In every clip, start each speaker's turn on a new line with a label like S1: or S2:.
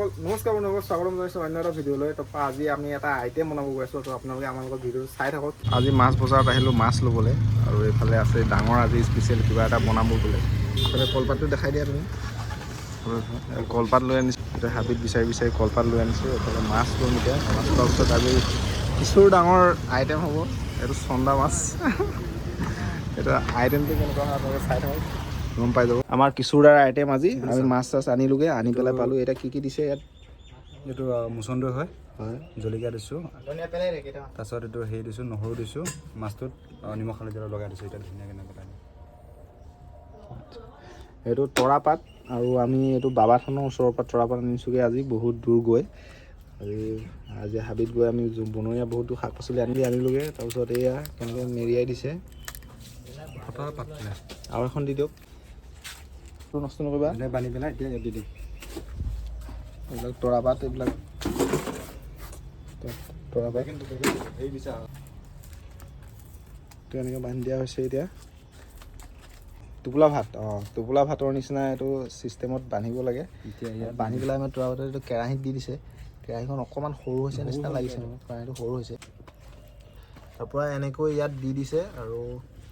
S1: নমস্কাৰ বন্ধুসকল, স্বাগতম জনাইছোঁ অন্য এটা ভিডিঅ'লৈ। তাৰপৰা আজি আমি এটা আইটেম বনাব গৈ আছোঁ, তো আপোনালোকে আমাৰ লগত ভিডিঅ'টো চাই থাকক। আজি মাছ বজাৰত আহিলোঁ মাছ ল'বলৈ আৰু এইফালে আছে ডাঙৰ, আজি স্পেচিয়েল কিবা এটা বনাব বোলে। এইফালে কলপাতটো দেখাই দিয়া তুমি। কলপাত লৈ আনিছোঁ এতিয়া, হাবিত বিচাৰি বিচাৰি কলপাত লৈ আনিছোঁ। এইফালে মাছ ল'ম এতিয়া। মাছ লোৱাৰ পিছত আজি কিছু ডাঙৰ আইটেম হ'ব। এইটো চন্দা মাছ। এইটো আইটেমটো কেনেকুৱা হয় আপোনালোকে চাই থাকক, গম পাই যাব। আমাৰ কিশোৰদাৰ আইটেম আজি। আমি মাছ চাছ আনিলোগৈ, আনি পেলাই পালোঁ। এতিয়া কি কি দিছে ইয়াত?
S2: এইটো মুচন্দৈ হয়।
S1: হয়।
S2: জলকীয়া দিছোঁ, তাৰপিছত এইটো হেৰি দিছোঁ, নহৰু দিছোঁ, মাছটোত নিমখ হালধি অলপ লগাই দিছোঁ। এতিয়া ধুনীয়াকৈ এনেকৈ পেলাই দিম।
S1: এইটো তৰাপাত আৰু আমি এইটো বাবাথানৰ ওচৰৰ পৰা তৰাপাত আনিছোঁগৈ আজি বহুত দূৰ গৈ। আজি আজি হাবিত গৈ আমি বনৰীয়া বহুতো শাক পাচলি আনিলোগৈ। তাৰপিছত এয়া কেনেকৈ মেৰিয়াই দিছে।
S2: ফটা পাত।
S1: আৰু এখন দি দিয়ক, এইটো নষ্ট নকৰিবা।
S2: ধুনীয়া বান্ধি পেলাই এতিয়া ইয়াত দি দিম।
S1: এইবিলাক তৰাপাত, এইবিলাক তৰাপাত।
S2: হেৰি দিছা।
S1: এইটো এনেকৈ বান্ধি দিয়া হৈছে। এতিয়া টোপোলা ভাত, অঁ, টোপোলা ভাতৰ নিচিনা এইটো ছিষ্টেমত বান্ধিব লাগে।
S2: এতিয়া ইয়াত
S1: বান্ধি পেলাই আমাৰ তৰাপাতত এইটো কেৰাহীত দি দিছে। কেৰাহীখন অকণমান সৰু হৈছে নিচিনা লাগিছে মোৰ, কেৰাহীটো সৰু হৈছে। তাৰপৰা এনেকৈ ইয়াত দি দিছে আৰু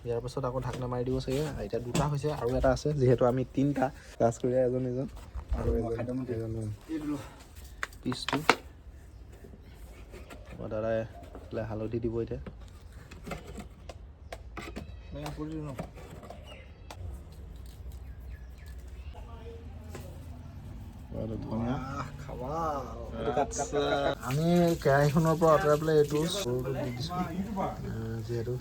S1: ইয়াৰ পাছত আকৌ ঢাকনা মাৰি দিব চাগে। এতিয়া দুটা হৈছে, আৰু এটা আছে। যিহেতু আমি তিনিটা ক্লাছ কৰি এজন এজন আৰু এজন এজন পিচটো। তাৰপৰা দাদাই এইফালে হালধি দিব এতিয়া। ধনিয়া। আমি কেৰাহীখনৰ পৰা আঁতৰাই পেলাই এইটো সৰুটো দি দিছোঁ, যিহেতু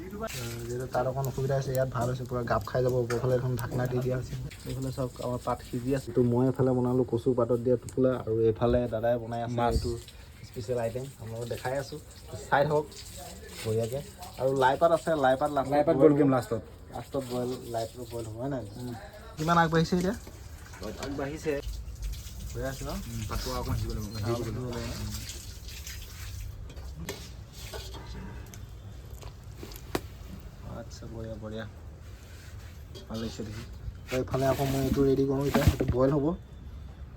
S1: তাত অকণ অসুবিধা হৈছে, ইয়াত ভাল হৈছে। পূৰা গাপ খাই যাব। ওপৰফালে এখন ঢাকনা দি দিয়া হৈছে। এইফালে চাওক, আমাৰ পাত সিজি আছে। এইটো মই এইফালে বনালোঁ কচু পাতত দিয়া টোপোলা আৰু এইফালে দাদাই বনাই আছে এইটো স্পেচিয়েল আইটেম। আপোনালোকক দেখাই আছোঁ, চাই থাকক বঢ়িয়াকৈ। আৰু লাই পাত আছে, লাই পাত লাষ্টত।
S2: লাই পাত বইল কৰিম লাষ্টত।
S1: লাষ্টত বইল, লাই পাত বইল হ'ব, হয় নাই? কিমান আগবাঢ়িছে এতিয়া?
S2: আগবাঢ়িছে।
S1: হৈ আছে ন?
S2: পাতো অকণ সিজিব লাগিব, হেৰি দিব লাগিব।
S1: আচ্ছা, বঢ়িয়া বঢ়িয়া, ভাল লাগিছে দেখি। তো এইফালে আকৌ মই এইটো ৰেডি কৰোঁ এতিয়া। সেইটো বইল হ'ব।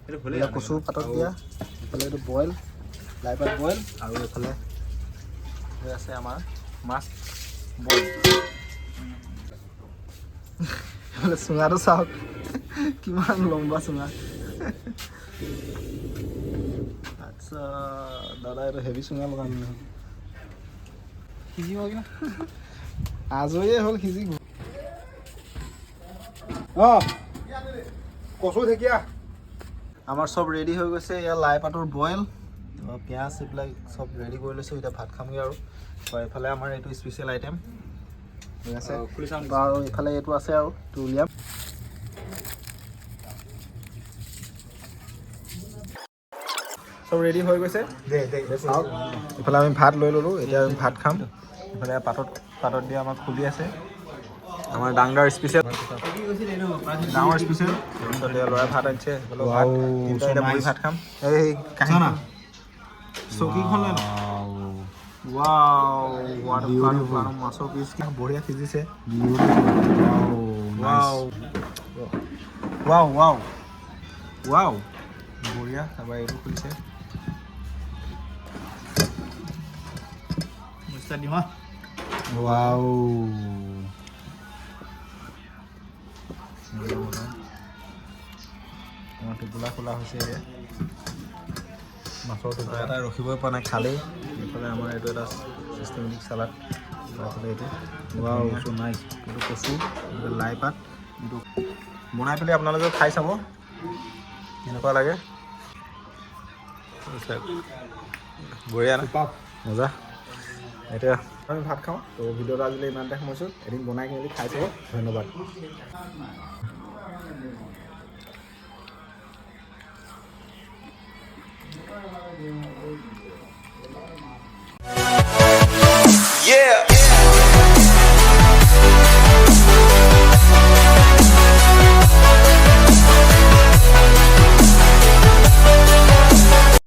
S2: এইটো হ'লেই।
S1: এইবিলাক কচু পাতত দিয়া, এইফালে এইটো বইল, লাই পাত বইল আৰু এইফালে হৈ আছে আমাৰ মাছ বইল। এইফালে চুঙাটো চাওক, কিমান লম্বা চুঙা। আচ্ছা দাদা, এইটো হেভি চুঙা লগা।
S2: সিজিব কিনা।
S1: আজৰিয়ে হ'ল সিজি।
S2: অঁ, কচু ঢেকীয়া।
S1: আমাৰ চব ৰেডি হৈ গৈছে। ইয়াৰ লাই পাতৰ বইল, পিঁয়াজ, এইবিলাক চব ৰেডি কৰি লৈছোঁ। এতিয়া ভাত খামগৈ। আৰু এইফালে আমাৰ এইটো স্পেচিয়েল আইটেম হৈ আছে।
S2: খুলি চাওঁ।
S1: আৰু এইফালে এইটো আছে আৰু এইটো উলিয়াম। চব ৰেডি হৈ গৈছে।
S2: দে দে।
S1: চাওক, এইফালে আমি ভাত লৈ ল'লোঁ। এতিয়া আমি ভাত খাম। এইফালে পাতত পাতত দিয়া আমাৰ খুলি আছে, আমাৰ ডাঙৰ স্পেচিয়েল, ডাঙৰ স্পেচিয়েল। তাৰপিছত এয়া ল'ৰাই ভাত আনিছে, সেইফালেও ভাত। তিনিটা এতিয়া বহি ভাত খাম। এই কাঁহী চকীখন লৈ। ৱাও, মাছৰ পিচ বঢ়িয়া সিজিছে। ৱাও ৱাও ৱাও ৱাও, বঢ়িয়া। তাৰপৰা এইটো খুলিছে।
S2: দিওঁ হা। ৱাও।
S1: আমাৰ টোপোলা খোলা হৈছে এতিয়া। মাছৰ টোপোলা এটা ৰখিবই পৰা নাই, খালেই। এইফালে আমাৰ এইটো এটা চিষ্টেমেটিক চালাড। এইফালে এইটো।
S2: ৱাও, চ' নাইচ।
S1: এইটো কচু, এইটো লাই পাত। এইটো বনাই পেলাই আপোনালোকেও খাই চাব কেনেকুৱা লাগে। বঢ়িয়া না? মজা। এতিয়া আমি ভাত খাওঁ। তো ভিডিঅ'টো আজিলৈ ইমানতে সামৰিছোঁ। এদিন বনাই মেলি খাই চাব। ধন্যবাদ।
S3: Yeah.